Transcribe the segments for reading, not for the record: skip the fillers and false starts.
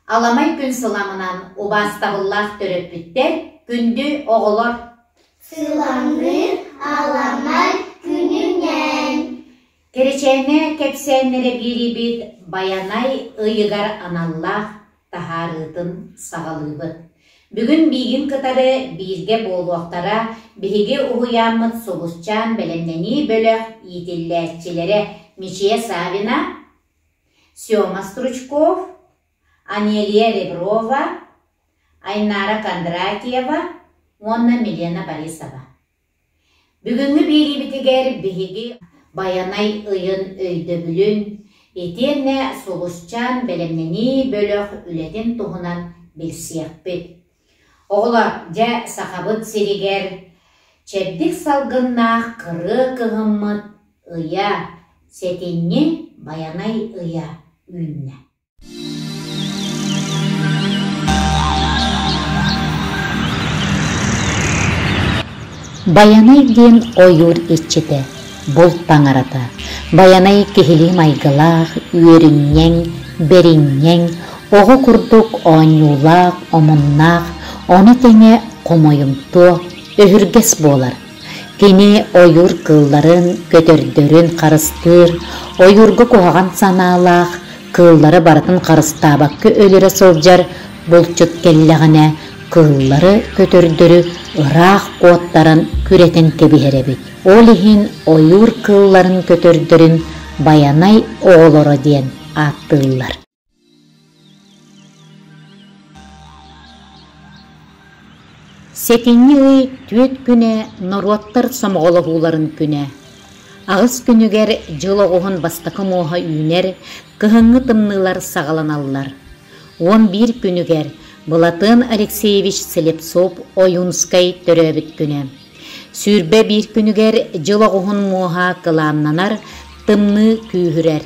Аламай күн сыламынан убаастабыллаах төрөппүттэр, күндү оҕолор! Сыламныыр аламай күнүнэн! Кэрэчээнэ кэпсээннэрэ биэрибит Байанай ыйыгар аналлаах таһаарыытын саҕалыыбыт. Бүгүн миигин кытары бииргэ буолуохтара биһиги уһуйааммыт Сулусчаан бэлэмнэнии бөлөх иитиллээччилэрэ Мичийэ Савина, Сема Стручков, Анелия Реброва, Айнара Кондратьева уонна Милена Борисова. Бүгүҥҥү биэриибитигэр биһиги Байанай ыйын өйдөбүлүн итиэннэ Сулусчаан бэлэмнэнии бөлөх үлэтин туһунан билсиэхпит. Оҕолор, дьэ, Сахабыт сиригэр чэбдик салгыннаах кырыа кыһыммыт ыйа, сэтинньи Байанай ыйа үүннэ. Байанай диэн ойуур иччитэ, булт таҥарата. Байанай киһилии майгылаах, үөрүнньэҥ, бэринньэҥ, оҕо курдук оонньуулаах, омуннаах, ону тэҥэ хомойумтуо, өһүргэс буолар. Кини ойуур кыылларын, көтөрдөрүн харыстыыр, ойуурга куһаҕан санаалаах, кыыллары барытын харыстаабакка өлөрө сылдьар булчут кэллэҕинэ, кыыллары, көтөрдөрү ыраах куоттаран күрэтэн кэбиһэр эбит. Ол иһин ойуур кыылларын көтөрдөрүн Байанай оҕолоро диэн ааттыыллар. Сэтинньи ый түөрт күнэ норуоттар сомоҕолоһууларын күнэ. Аҕыс күнүгэр дьыл оҕуһун бастакы муоһа үүнэр, кыһыҥҥы тымныылар саҕаланаллар. 11 күнүгэр Былатыан Алексеевич Слепцов-Ойуунскай төрөөбүт күнэ. 21 күнүгэр дьыл оҕуһун муоһа кылааннанар, тымныы күүһүрэр.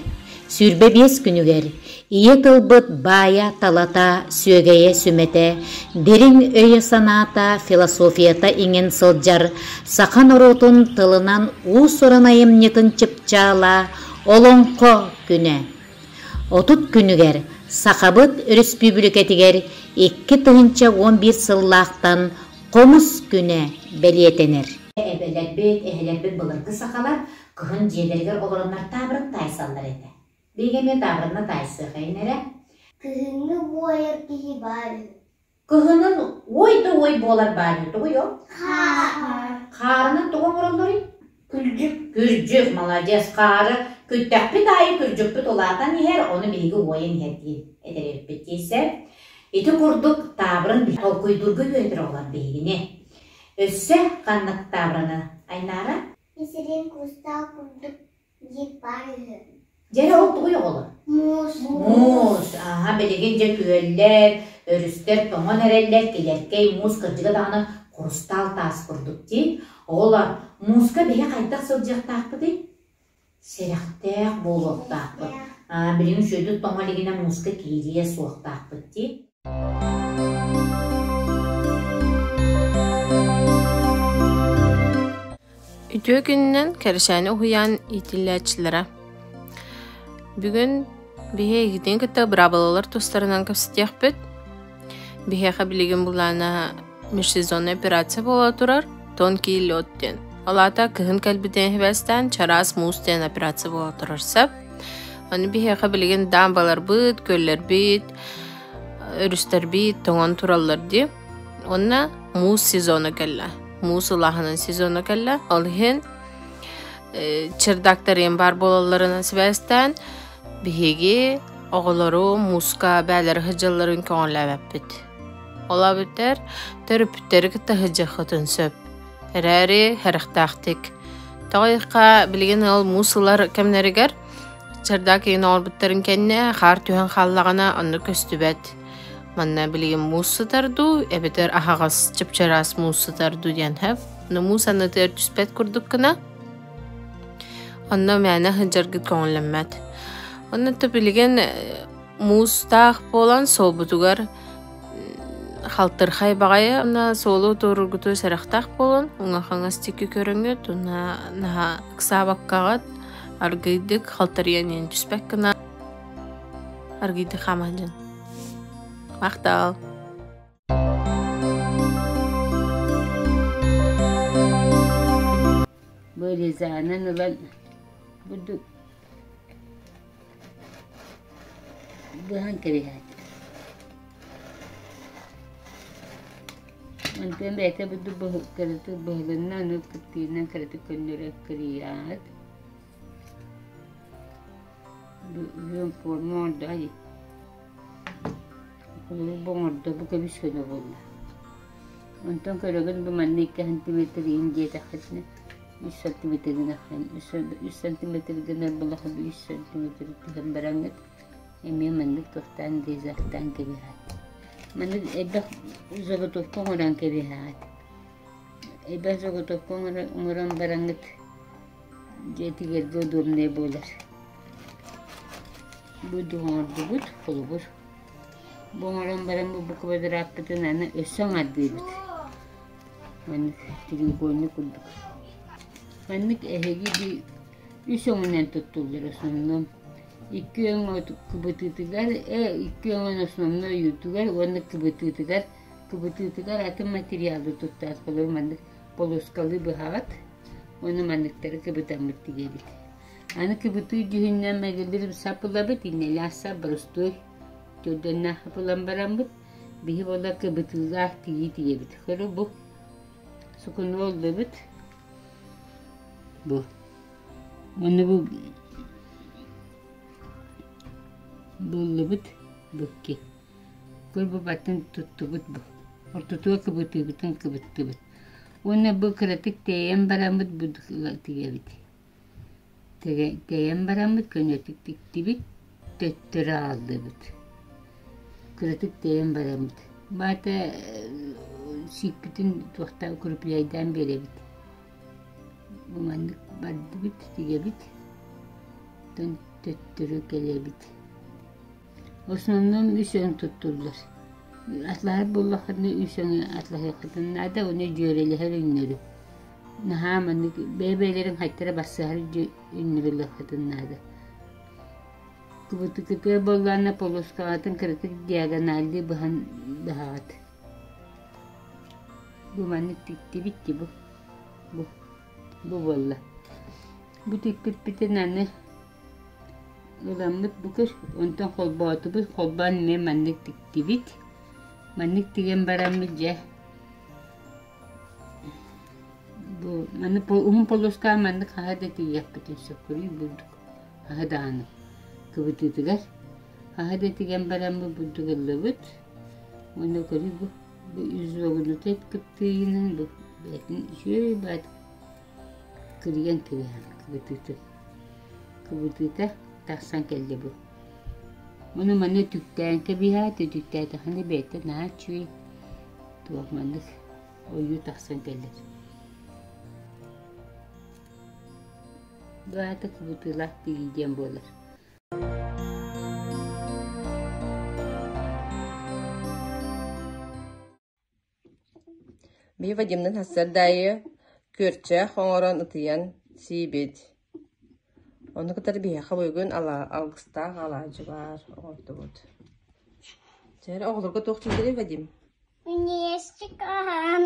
25 күнүгэр ийэ тылбыт баайа-талата, сүөгэйэ-сүмэтэ, дириҥ өйө-санаата, философията иҥэн сылдьар саха норуотун тылынан уус-уран айымньытын чыпчаала Олоҥхо күнэ. 30 күнүгэр Сахабыт Өрөспүүбүлүкэтигэр 2011 сыллаахтан Хомус күнэ бэлиэтэнэр. Эбэлэрбит, эһэлэрбит былыргы сахалар кыһын дьиэлэригэр олороннор таабырын таайсаллар этэ. Биһиги эмиэ таабырынна таайсыахайын эрэ. Кыһыҥҥы буойар киһи баар үһү. Кыһынын ой да ой буолар баар үһү. Тугуй ол? Хаар. Хаарынан тугу оҥороллоруй? Күрдьүк. Күрдьүк, молодец. Хаары күттэхпит аайы күрдьүкпүт улаатан иһэр, ону биһиги уойан иһэр диэн этэр эбиппит дии Ити курдук таабырын толкуйдуурга үөрэтэр оҕолор биһигини. Өссө ханнык таабырыны Айнаара? Сирин кустаах курдук диир баар үһү. Дьэ ол тугуй оҕолор? Муус. Муус. Аха, билигин дьэ күөллэр, өрүстэр тоҥон эрэллэр, килэркэй муус кырдьыга даҕаны хурустаал таас курдук дии. Оҕолор, мууска биһи хайдах сылдьыахтаахпытый? Сэрэхтээх буолуохтаахпыт. Аа, билигин үчүгэйдик тоҥо илигинэ мууска киириэ суохтаахпыт дии. Үтүө күнүнэн Кэрэчээни уһуйаан иитиллээччилэрэ. Бүгүн биһи эйигитин кытта быраабылалар тустарынан кэпсэтиэхпит. Биһиэхэ билигин былаана межсезонная операция буола турар, тонкий лед диэн. Ол аата кыһын кэлбитин сибээстээн чараас муус диэн операция буола турар сөп. Аны биһиэхэ билигин даамбаларбыт, күөллэрбит, өрүстэрбит тоҥон тураллар дии. Уонна муус сезона кэллэ. Муус ылааһынын сезона кэллэ. Ол иһин чердактарыйан баар буолалларынан сибээстээн биһиги оҕолору мууска бээлэри сылдьалларын көҥүллээбэппит. Ол эбэтэр төрөппүттэри кытта сылдьыаххытын сөп. Эрээри сэрэхтээхтик. Тоҕо диэххэ, билигин ыал муус ылар кэмнэригэр чердак иһин оҥорбуттарын кэннэ хаар түһэн хааллаҕына онно көстүбэт. Манна билигин муус сытар дуу, эбэтэр аһаҕас чыпчараас муус сытар дуу диэн сөп. Но муус аннытыгар түспэт курдук гына онно мээнэ сылдьаргыт көҥүллэммэт. Онно билигин муустаах буолан суолбутугар халтырхай баҕайы уонна суолу туоруургутугар сэрэхтээх буолун, уҥа-хаҥас диэки көрөҥҥүт уонна наһаа ыксаабаккаҕыт аргыыйдык халтарыйан иһэн түспэт гына аргыыйдык хаама сылдьын. Махтал! Бу Лизанан ылан бурдук быһан кэбиһээт. Онтон бэйэтэ бурдук кыратык быһылынна, ону кыптыынан кыратык көннөрө кырыйаат. Бүгүн форма оҥордо дии. Холобур, бу оҥордо, бу көмүс көнө буолла. Онтон көрөбүн бу манна 2 сантиметр иин диэтэххитинэ 3 сантиметр гына 3 сантиметр гынар буоллахха 3 сантиметр түһэн бараҥҥыт эмиэ маннык туохтаан дезактаан кэбиһээт. Маннык элбэх заготовка оҥорон кэбиһээт. Элбэх заготовка оҥорон бараҥҥыт дьиэтигэргэ удобнай буолар. Бу оҥордубут, холобур. Бу оҥорон баран бу квадратпытын аны өссө оҥордуубут. Маннык треугольник курдук. Маннык эһиги үс өҥүнэн туттуллар основном. Икки өҥ кыбытыытыгар, икки өҥүн основной ойуутугар уонна кыбытыытыгар кыбытыытыгар атын материалы туттаат холобур маннык полоскалыы быһаҕыт уонна манныктары кыбытаммыт тигэбит. Аны кыбытыы дьүһүннээн мэгилир сапылабыт, иннэлээх сап боростуой төрдөннөөх ылан бараммыт, биһи буола кыбытыылаах тигии тигэбит. Көрө бу сукуну ыллыбыт. Бу. Уонна бу буллубут букки. Көр бу туттубут бу. Ортотугар кыбытыыбытын кыбыттыбыт. Уонна бу кыратык тэйэн бараммыт бу тигэбит. Тэйэн бараммыт көнөтүк тиктибит, төттөрү аҕаллыбыт. Кыратык тэйэн бараммыт. Баата сиикпитин туохтаан укрепляйдаан биэрэбит. Бу маннык бардыбыт, тигэбит, оттон төттөрү кэлэбит. В основном үс өҥ туттуллар. Атлаһар буоллаххытына үс өҥү атлаһыаххытын наада, уонна дьүөрэлэһэр өҥнөрү. Наһаа маннык бэйэ-бэйэлэрин хайтара барсыһар өҥнөрү ылыаххытын наада. Кыбытыкытыгар буоллаҕына полоскаҕытын кыратык диагоналлыы быһан быһаҕыт. Бу маннык тиктибит дии бу. Бу. Бу буолла. Бу тикпиппитин аны Ыламмыт бу көр, онтон холбоотубут, холбоон эмиэ маннык тиктибит. Маннык тигэн бараммыт дьэ бу маны уһун полоскаҕа маннык хаһа да тигиэхпитин сөп көрүү бурдук хаһа даҕаны кыбытыытыгар хаһа да тигэн бараммыт бурдук ыллыбыт уонна көрүү бу бу изогнутай кыптыыйынан бу бэйэтин үчүгэй баат Кырыйан кэбиһэн кыбытыыта кыбытыыта тахсан кэллэ бу. Ону маны түктээн кэбиһээт, үтүктээтэххинэ бэйэтэ наһаа үчүгэй туох маннык ойуу тахсан кэлэр. Бу аата кыбытыылаах тигии диэн буолар. Биһи Вадимныын сарсыарда аайы күөрчэх оҥорон ытыйан сиибит. Ону кытары биһиэхэ буйгун алгыстаах алаадьы баар оҥордубут. Чэ эрэ оҕолорго туох дииллэрий Вадим? Үнүөстүк аһаан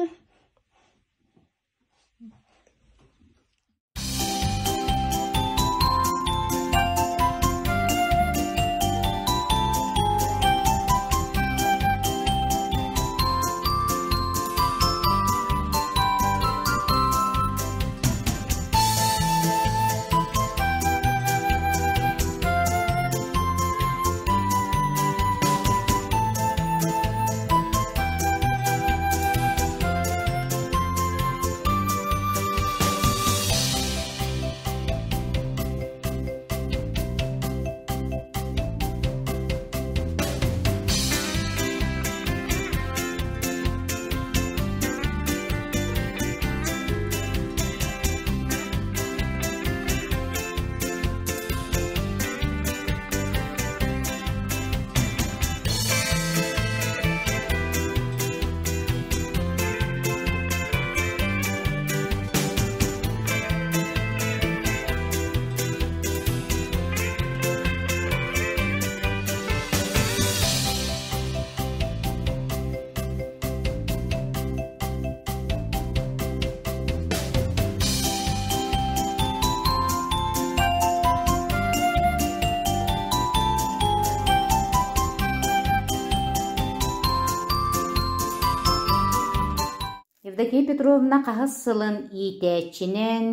Евдокия Петровна хаһыс сылын иитээччинэн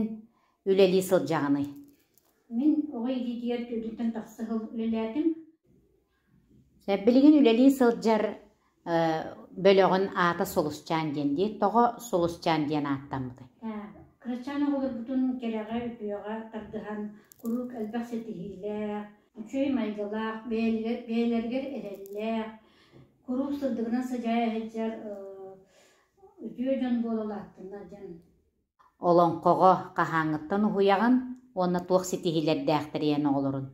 үлэлии сылдьаҕыный? Мин оҕо иитиитигэр төрдүттэн тахса сыл үлэлээтим. Билигин үлэлии сылдьар бөлөҕүн аата Сулусчаан диэн дии. Тоҕо Сулусчаан диэн ааттаммытай? Кырачаан оҕолорбутун кэрэҕэ, үтүөҕэ тардыһан куруук элбэх ситиһиилээх, үчүгэй майгылаах, бэйэлэригэр эрэллээх, куруук сырдыгынан сыдьаайа сылдьар үтүө дьон буола улааттыннар диэн. Олоҥхоҕо хаһааҥҥыттан уһуйаҕын уонна туох ситиһиилэрдээхтэрий эн оҕолорун?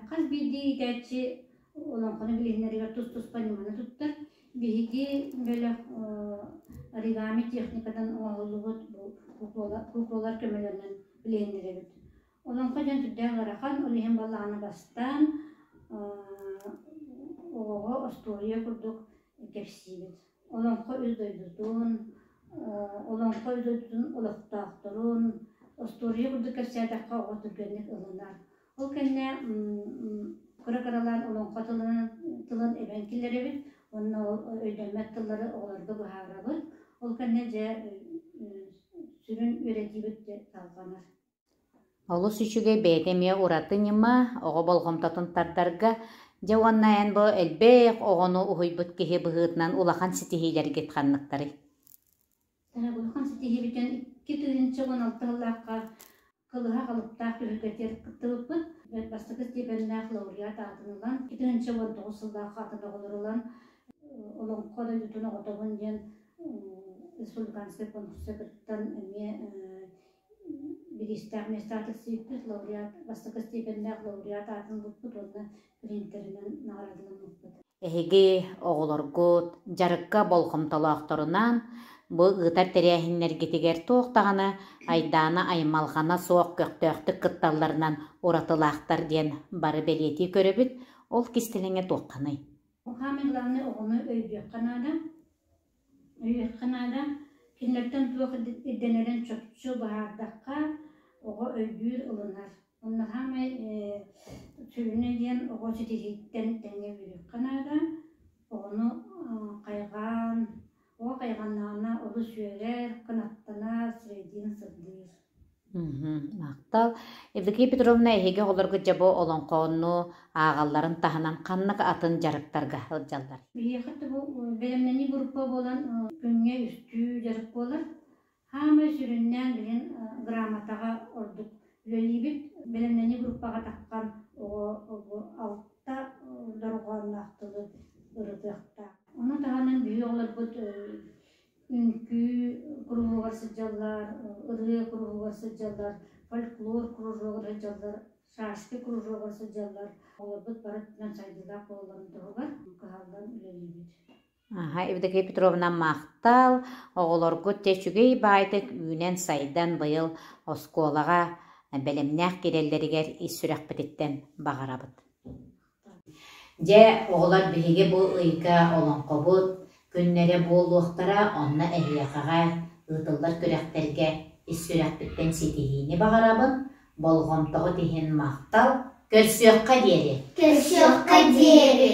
Хас биирдии иитээччи олоҥхону билиһиннэригэр тус-туспа ньыманы туттар. Биһиги бөлөх оригами техникатынан оҥоһуллубут куклалар көмөлөрүнэн билиһиннэрэбит. Олоҥхо диэн сүрдээх ыарахан, ол иһин балаҕаны бастаан оҕоҕо остуоруйа курдук кэпсиибит. Олоҥхо үс дойдутун, олоҥхо үс дойдутун олохтоохторун остуоруйа курдук кэпсээтэххэ оҕо түргэнник ылынар. Ол кэннэ кыра-кыралаан олоҥхо тылын эбэн киллэрэбит уонна ол өйдөммөт тыллары оҕолорго быһаарабыт. Ол кэннэ дьэ сүрүн үөрэтиибит салҕанар. Олус үчүгэй бэйэтэ эмиэ ураты ньыма, оҕо болҕомтотун тардарга. Дьэ уонна эн бу элбэх оҕону уһуйбут киһи быһыытынан улахан ситиһиилэргит ханныктарый? Улахан ситиһиибитин 2016 сыллаахха кылыһах алыптаах түһүлгэтигэр кыттыбыппыт. Бастакы степеннээх лауреат аатын ылан, 2019 сыллаахха атын оҕолору ылан Олоҥхо дойдутун оҕотобун диэн республиканскай конкурска кыттан эмиэ Бириистээх миэстэҕэ тиксибиппит, лауреат, бастакы степеннээх лауреат аатын ылбыппыт уонна принтеринэн наҕараадаламмыппыт. Эһиги оҕолоргут дьарыкка болҕомтолоохторунан бу ыытар тэрээһиннэргитигэр туох даҕаны айдаана аймалҕана суох көхтөөхтүк кытталларынан уратылаахтар диэн бары бэлиэтии көрөбүт. Ол кистэлэҥэ туохханый? Самое главное оҕону өйдүөххэ наада. Өйүөххэ наада. Кинилэртэн туох ирдэнэрин чопчу быһаардахха, оҕо өйдүүр, ылынар. Онно саамай сүрүнэ диэн оҕо ситиһииттэн тэҥҥэ үөрүөххэ наада. Оҕону хайҕаан, оҕо хайҕаннаҕына олус үөрэр, кынаттанар, сирэйдиин сырдыыр. Махтал. Евдокия Петровна, эһиги оҕолоргут дьэ бу олоҥхону ааҕалларын таһынан ханнык атын дьарыктарга сылдьаллар? Биһиэхэ бу бэлэмнэнии группа буолан күҥҥэ үстүү дьарык буолар. Хаамай сүрүннээн билин грамотаҕа ордук үлэлиибит. Бэлэмнэнии группаҕа таххан оҕо бу алта дорҕоонноох тылы ырытыахтаах. Ону таһынан биһиги оҕолорбут үҥкүү куруһуогар сылдьаллар, ырыа куруһуогар сылдьаллар, фольклор кружогар сылдьаллар, шашки кружогар сылдьаллар. Оҕолорбут бары өттүнэн сайдыылаах буолалларын туһугар кыһаллан үлэлиибит. Аха, Евдокия Петровна махтал, оҕолоргут дьэ үчүгэй баайдык үүнэн-сайдан быйыл оскуолаҕа бэлэмнээх киирэллэригэр ис сүрэхпититтэн баҕарабыт. Дьэ, оҕолор биһиги бу ыйга олоҥхобут күннэрэ буолуохтара, онно эһиэхэҕэ ыытыллар күрэхтэргэ ис сүрэхпиттэн ситиһиини баҕарабын, болҕомтоҕут иһин махтал, көрсүөххэ диэри! Көрсүөххэ диэри!